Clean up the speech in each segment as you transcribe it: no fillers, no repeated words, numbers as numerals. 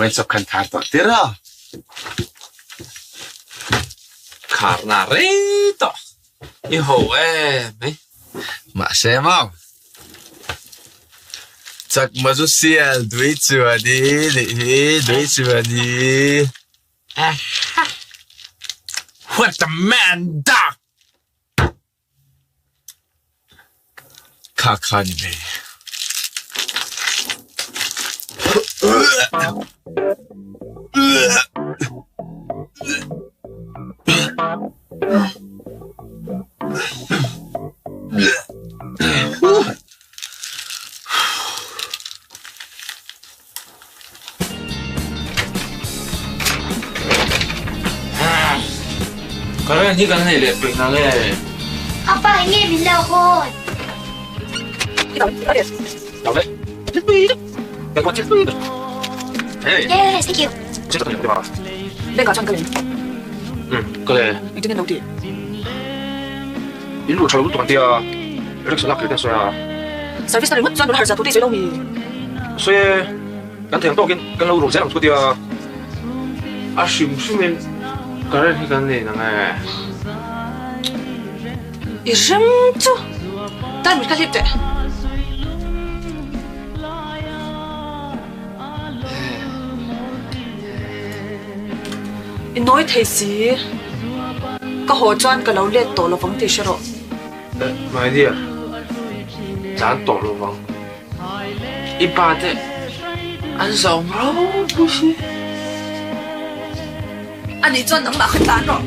Wine shop khan khar tawh tir a. Khar na rei tawh. I ho em mai. Mahse maw. Chakma chu sial dui chuan i nih hi dui chuan i. What the man dog! Kha kha ni mai. Current hi kan nei leh pek na nge? Apa eng nge min lo hawn? Yes, thank you. Bank ah chuan ka lem. Ka le. Engtin nge lo tih? In ru tha lo lutuk an tia, rickshaw lak tur te an sawi a. Service na ringawt chuan nula harh zah tur te i sawi lo mi? Sawi e, kan thei ang tawkin kan lo ru zel ang chu ka tia. A hrim hrimin current hi kan nei nang e. I rem chu time mit kha hlip teh. I nawi thei si. Ka haw chuan ka lo let tawh lovang tih hre rawh. My dear, tlan tawh lovang. I pa te an zawm ropui si. Anih chuan nangmah kha tlan rawh.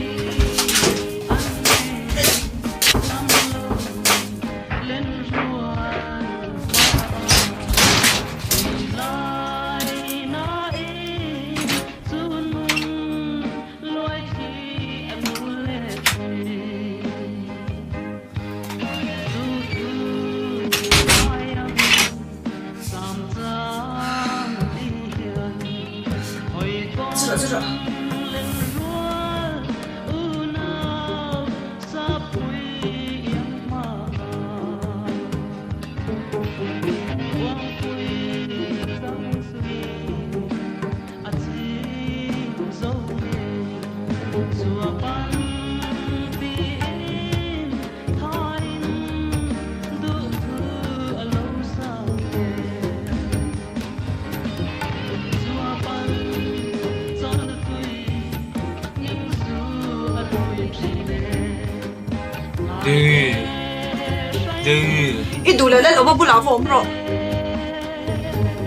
I duh leh lal awm a bulah va awm rawh.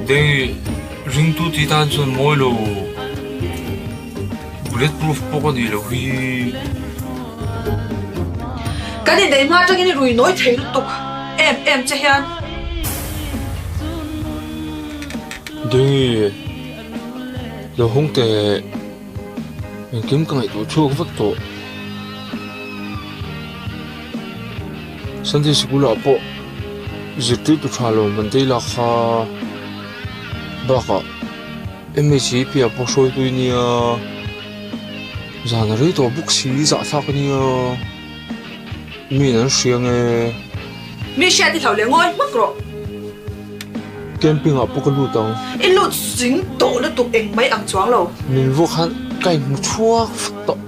Dei, ringtu tih tan chuan mawi lo. Bullet proof pawh ka nih loh hi. Kan inneih hma atangin i rui nawi thei lutuk em em che hian. Dei, lo hawng teh. Engkim ka ngaihtuah chhuak vek tawh. Sunday sikul ah pawh zirtirtu tha lo man te ila kha bakah MHAP ah pawh hruaitu i nia zan a rei tawh bawk si zahthlak a nia mi in an hria nge. Mi hriat i hlau leh ngawi hmak rawh. Camping ah pawh ka lut ang. I lut zing tawh lutuk eng mai ang chuang lo. Min vuak khan ka inhmu chhuak fat tawh.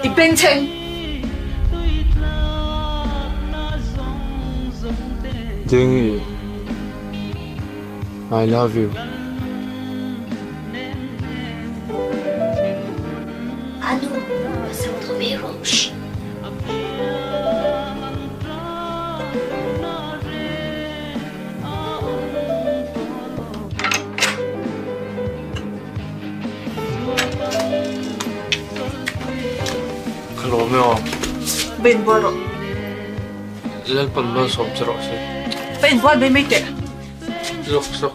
I bengchheng. Dengi, I love you. Anu, pasal tawh mai rawh. Shh. Ka lawm e aw. Va inbual rawh. Lalpan malsawm che rawh se. Va inbual mai mai teh. Zawk zawk.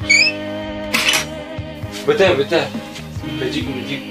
Bete bete. Magic magic.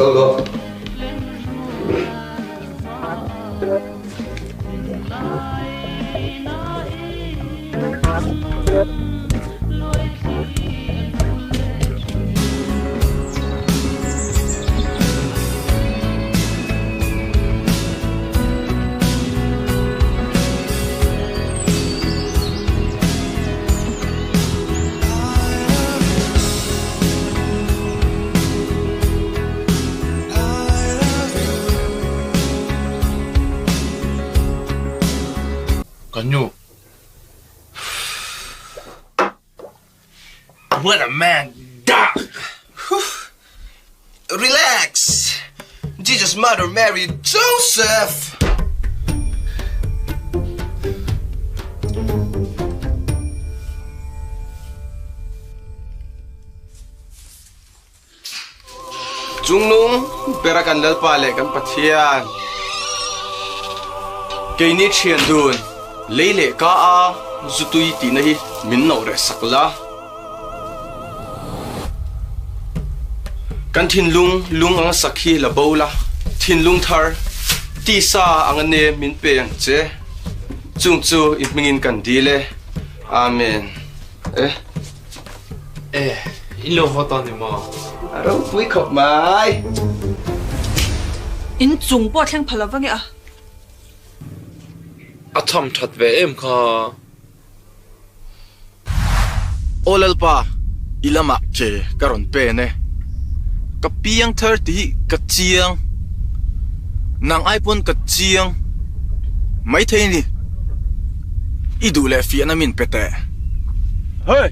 Go go. Ka nu. What a man da! Relax! Jesus mother Mary Joseph! Chungnung bera kan Lalpa leh kan Pathian, keini thian dun lei leh ka a zutui tihna hi min no reh sak la. Kan thinlung lung anga sak hi la bo la, thinlung thar tisa anga nem min pe ang che. Chung chu i hmingin kan dil e. Amen. Eh. Eh, in lo haw ta ni maw? A ropui khawp mai. In chung pawh a thleng pha lo va nge a? A tham that ve em kha. Aw Lalpa, i lamah ke ka rawn pen e. Ka piang thar tih hi ka chiang. Nang ai pawn ka chiang maithei ni. I duh leh fiahna min pe teh. Hey!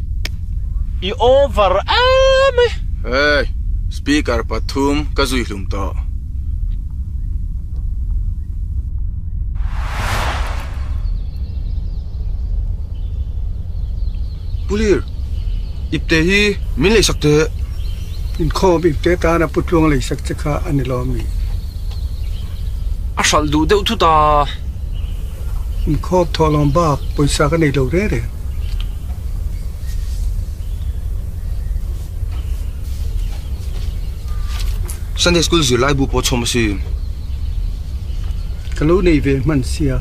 I over em e! Hey! Speaker pathum ka zui hlum tawh. Pulir, ipte hi min leisak teh. Inkhawm ipte tana Putluang leisak che kha a ni lo ami? A hralh duh deuh thut a. Inkhawm thawhlawm bak pawisa ka nei lo reng reng. Sunday School zirlai bu pawh chhawm a si. Ka lo nei ve hman sia.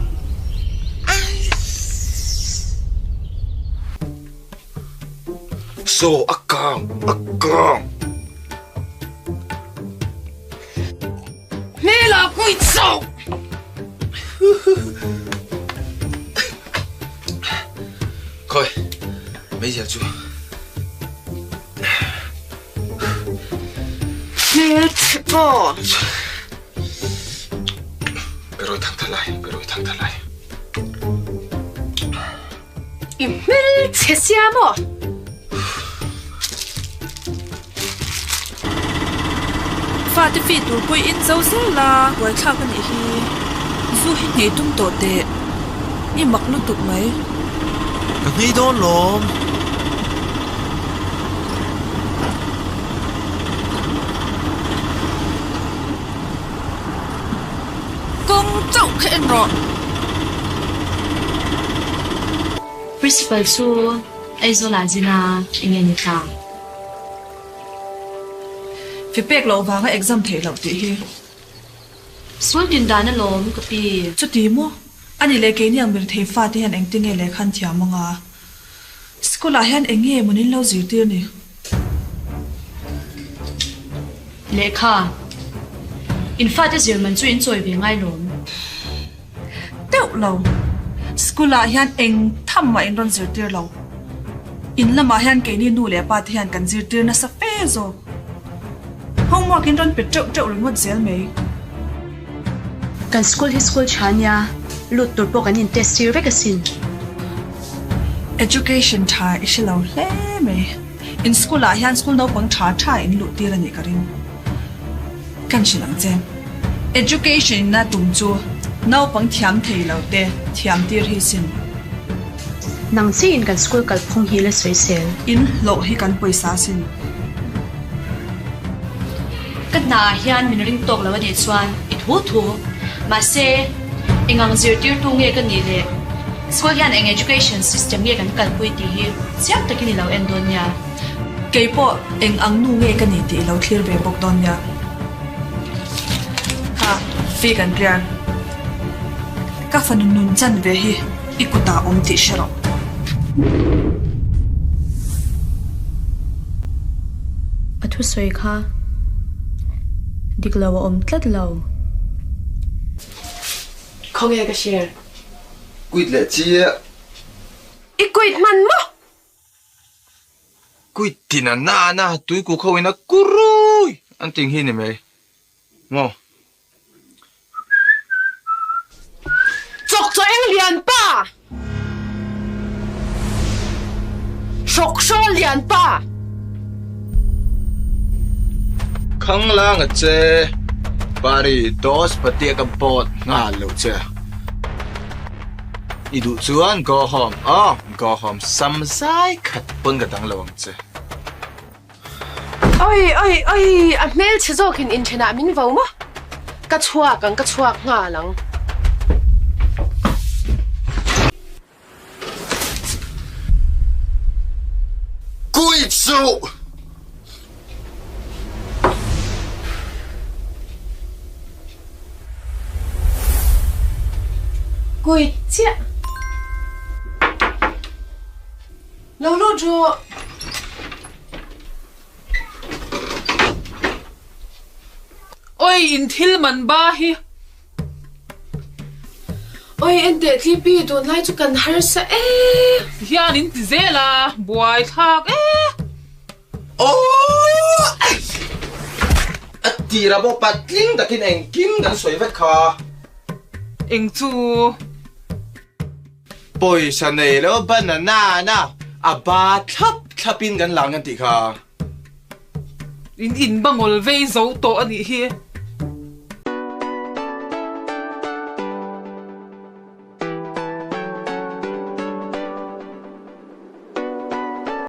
Saw a kang! A kang! Hmel ah kui chauh! Khawi, meizial chu. Hmel chhe pawh. Ka rawi thang tha lai, ka rawi thang tha lai. I hmel chhe sia maw? Fate fee tur pawh i in zo zel a, buaithlak a nih hi. Zu hi nghei tum tawh teh. I mak lutuk mai. Ka nghei dawn lawm. Kawng chauh kha en rawh. Principal chu Aizawl ah zin a enge ni ta? Fi pek loh vanga exam theih loh tih hi. Sual din dan alawm ka pi. Chuti maw? Ani leh keini ang mirthei fate hian engtinge lehkha an thiam anga? School ah hian eng nge maw nin lo zirtir ni? Lehkha, in fate zir man chu in chawi ve ngai lawm. Deuh lo. School ah hian eng tham mah in rawn zirtir lo. In lamah hian keini nu leh pa te hian kan zirtir nasa fe zawk. Homework in rawn pe teuh teuh ringawt zel mai. Kan school hi school tha nia, lut tur pawh kan in test tir vek asin. Education tha i hre lo hle mai. In school ah hian school naupang tha tha in luh tir a nih ka ring. Kan hrilh ang che. Education in a tum chu naupang thiam thei lo te thiam tir hi sin. Nang chiin kan school kalphung hi la sawi sel. In hlawh hi kan pawisa sin. Ka hna ah hian min ring tawk lo a nih chuan i thu thu. Mahse, eng ang zirtirtu nge ka nih le? School hian eng education system nge kan kalpui tih hi chiang takin i lo en dawn nia. Kei pawh eng ang nu nge ka nih tih i lo thlir ve bawk dawn nia. Fee kan clear. Ka fanu nun chan ve hi i kutah awm tih hre rawh. A thusawi kha dik lo a awm tlat lo. Khawnge ka share? Quit leh chiah. I quit hman maw? Quit tin a na na tui ku kho in a kurui an ting hi ni mai maw? Chawk chaw eng lian pa! Hrawk hrawl lian pa! Khanglang a che, Pari dos patia ka bawt nghal lo che. I duh chuan go home aw, go home sam zai khat pawn ka dang lo ang che. Oi oi oi, a hmelchhe zawkin inthenah min vo maw? Ka chhuak ang, ka chhuak nghal ang. Kuih suh! Kuih chiah. Lo lut rawh. Oi, in thil man ba hi. Oi, enteh Tlipi, tunlai chu kan harsa e. Hian in ti zel a, buai thlak e. Aww! A tira pawh patling takin engkim kan sawi vek kha. Eng chu? Pawisa nei lo banana na a ba thlap thlapin kan lang kan tih kha. In in bangol vei zo tawh a nih hi.